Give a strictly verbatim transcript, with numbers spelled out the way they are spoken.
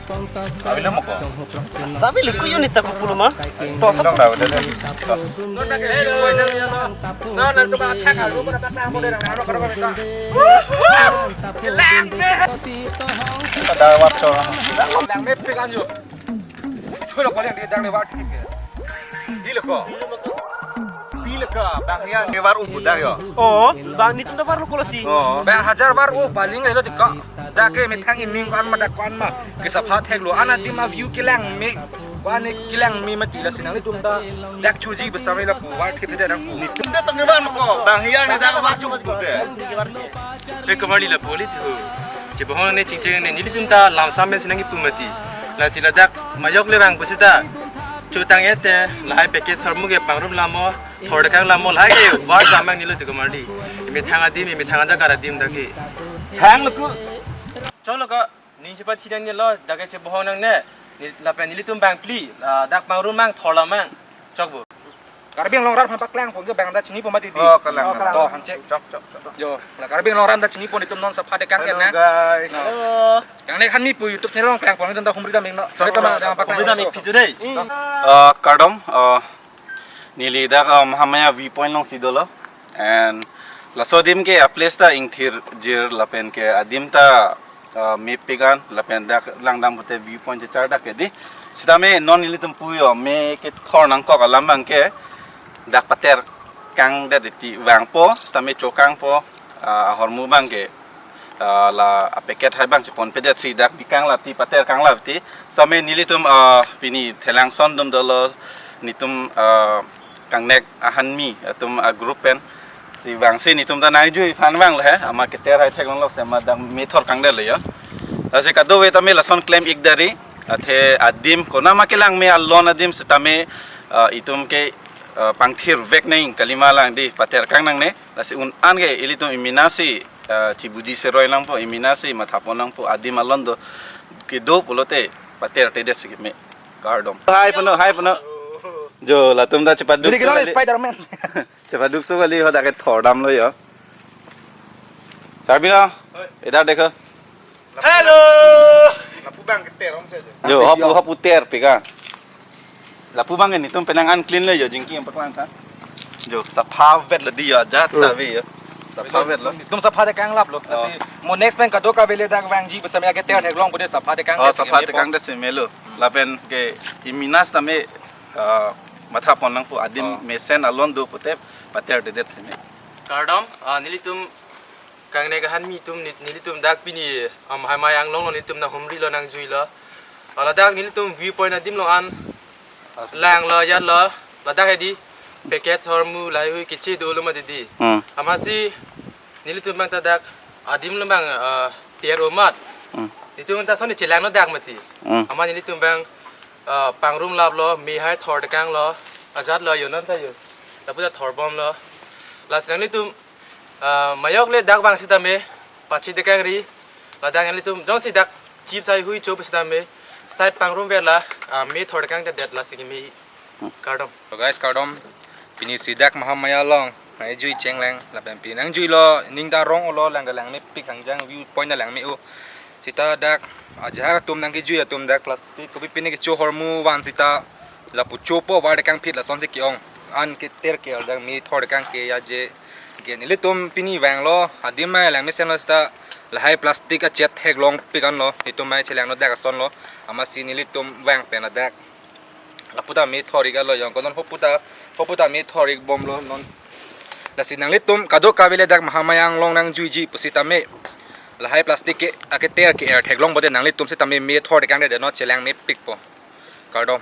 Avelo mo ko? Sabi luku unit ta kupulo ma. To sa. Dong da, udah deh. Pada waktu. Langmepik anjo. Choi lo ko yang di dang lewat. Di lo ko. Di lo ko. Bang yang lewat umbu dah yo. Oh, bang ni tum ta var lo ko lasi. Oh. Bang hajar var u paling lo di ko. Dak ke methang ining ko-an ma, dak ko-an ma. Kesapha theklo, an adim a-view kelang me. Ko-an kelang me mati, lasi nanglitum ta dak choji besar me lapu, var thip de dak pu. Netum ta tong van ko, bang hiya ne dak var chu ko de. Be ko var ni lapu li thu. Chebohong ne chingcheng ne nelitum ta lamsam men si nangkipu mati. Lasi ladak majok le bang pusita. Chotang ete, lahai packet hormu ke pangrum lamo. Thor dekang lamo lahai ke var jam nangji lo tu ko mardi. Methang adim, methang ajakar adim dak ke. Hang lo ko. Cholo ko, ning chepat chidang ni lo, dak ke chebohong nangne. Ni lapen nelitum bang phli, ah, dak pangrum mang, thor lam mang. Chok bo. Karbi Anglong rat phan paklangpon ke bang ta chinipo mati di. Oh, kalang. Oh, kalang. Oh, hanche. Chok, chok, chok. Yo, la Karbi Anglong rat ta chinipo, netum non sapha dekang ke. Hello, na. Guys. No. Hello. Kangnek ahan me pu YouTube channel along klangpon, netum ta humri dam ik no. Chok, chok, chok. Humri dam ik phi tu dei. Hmm. Ah, kardom, ah, neli dak, ah, Mahamaya viewpoint alongsi dolo. And laso adim ke a-place ta ingthir jir lapen ke adim ta, ah, mepik an lapen dak langdam pute viewpoint chechar dak ke di. Sitame non nelitum pu yo me kethor nangkok alam bang ke dak pater kangdet ti vangpo, sitame chokangpo, ah, ahormu bang ke ah, la a-packet hai bang cheponpedet si dak bikang la ti pater kang la ti. Sitame nelitum, ah, pini thelang son dum dolo netum, ah, kangnek ahan me atum a-group pen. Si vangsi netum ta nangjui aphan vang le he, amat keter hai theklonglo si amat dak me thor kangdet le yo. Lasi kadokave tame lason klem ik dari, athe adim konat ma kelang me alon adim sitame, ah, itum ke, ah, pangthir vek nang kalima lang di pater kang nangne. Lasi un-an ke ilitum imina si ah, chibuji seroi nangpo, imina si mathapon nangpo, adim alon do kedo pulote pater tedet si keme. Kardom. Hai puno, hai puno. Jo, latum ta chepaduk. Jadi kita so kali. Spider-Man. Chepaduk so kali, ho dak ke thor damlo yo. Sarbino, idhar dekho. Hello. Lapu bang keter om saja. Jo, asik, ho pu, yo. Ho pu ter pika. Lapu bang netum penang unclean le yo, jingki yang paklang ta. Jo, sapha vet lo di yo, ajat ta ve yo. Sapha vet lo. Netum sapha dekang lap lo. Oh. Lasi mo next time kadokave le dak vangji besame ake ter theklong pute sapha dekang. Oh, de sapha seme dekang po. De seme lo. Lapen ke imina sitame, ah, mathapon nangpo adim, oh, mesen alon do pute pater tedet seme. Kardom, ah, nelitum kangnek ahan me atum nit-, nelitum dak pini, ah, Mahamaya Anglong along netum nanghumrilo nangjuilo. Ah, ladak nelitum viewpoint adim along an langlo ajatlo, ladak hedi packet hormu lahai hui keche dolo mati di. Hmm. Amatsi nelitum bang ta dak adim along bang, ah, ter omat. Hmm. Netum ta soni chelanglo dak mati. Hmm. Amat nelitum bang, ah, pangrum laplo, me hai thor dekanglo, ajatlo yo non ta yo. Lapu ta thor bomlo. Lasi nanglitum ah, majok le dak vang sitame, pachi dekang ri, ladak nanglitum jongsi dak chips hai hui cho pu sitame, side pangrum vet la, ah, me thor kangdet lasi keme. Kardom. So guys, kardom. Pini si dak Mahamaya along nangjui chenglang, lapen pini nangjuilo, ning ta rong olo, lang ta langmepik hangjang, viewpoint ta langme-o. Sita dak ajahak atum nangkejui atum dak plastic kopi pine kecho hormu van sita lapu chopo var dekang phit lasonsi ke-ong. An keter ke-er dak me thor dekang ke ya je. Ke nelitum pini vanglo, adim mai langmesenlo sita lahai plastic achet theklongpik anlo, netum mai chelanglo dak asonlo, amatsi nelitum vang pen ladak. Lapu ta me thor ik alo yong konon ho pu ta, ho pu ta me thor ik bomlo non. Lasi nanglitum kadokave le dak Mahamaya Anglong nangjuiji pusitame lahai plastic ke aketer ke-er theklong pute nanglitum sitame me thor dekangdet non, chelangmepikpo. Kardom.